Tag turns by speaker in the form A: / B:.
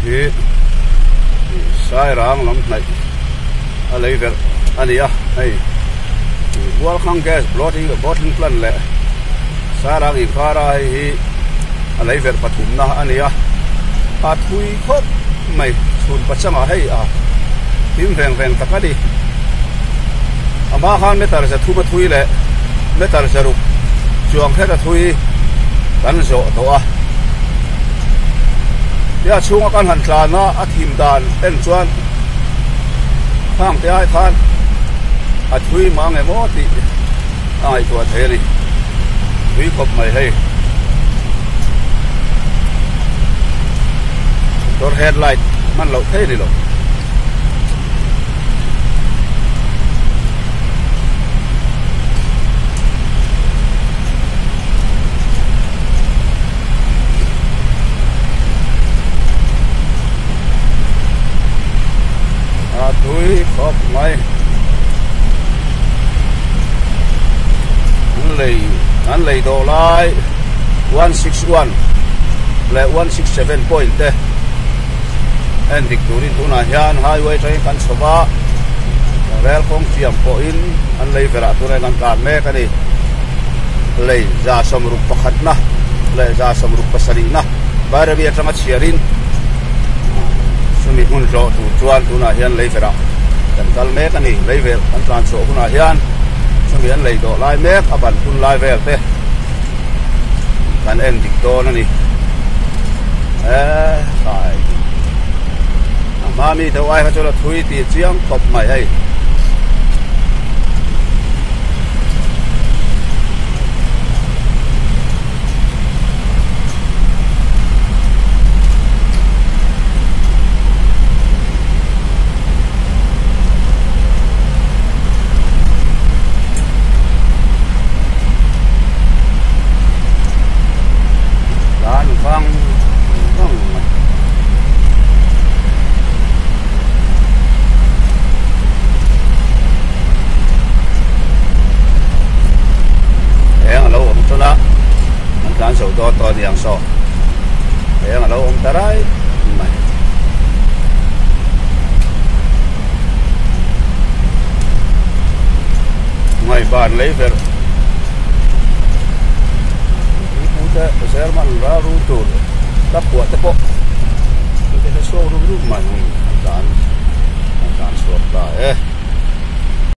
A: Hei hi Sairang lam hnaih a lei verh a ni a, hei Bualkhang gas bottling plant leh Sairang inkara hei hi a lei verh pathumna a ni a, a thui khawp mai chhun pachangah hei a hlim veng veng tak a ni. A hma khan meter za thum a thui leh meter zaruk chuang hret a thui kan zawh tawh a. Tia chhunga kan han tlan a, a thim dan en chuan khang te ai khan a thui mang emaw tih a ngaihtuah thei a ni. Thui khawp mai hei. Motor headlight hman loh thei a ni lo. A tui khawp mai an lei an lei dawh lai 161 leh 167 point te en dik turin tunah hian highway atangin kan chho va rel kawng tiam pawhin an lei verah tunah hian kan tlan mek a ni lei 61 na leh 67 na Bairabi atanga chhiarin chumi hmun zawh tur chuan tunah hian lei verah kan kal mek a ni lei vel kan tlan chhuah hunah hian chumi an lei dawh lai mek a ban hun lai vel te kan en dik dawn a ni eee khai a hma mi deuh ai kha chuan a thui tih chiang khawp mai hei. Tlan vang vang mai. Eng a lo awm tawn a, an tlan chho dawn tawh a ni ang saw. Eng a lo awm ta rai mai. Ngaihban lei ber Pute German ral ru tur ka phuah te pawh te hre chhuak rum rum mai an tlan an tlan chhuak ta e.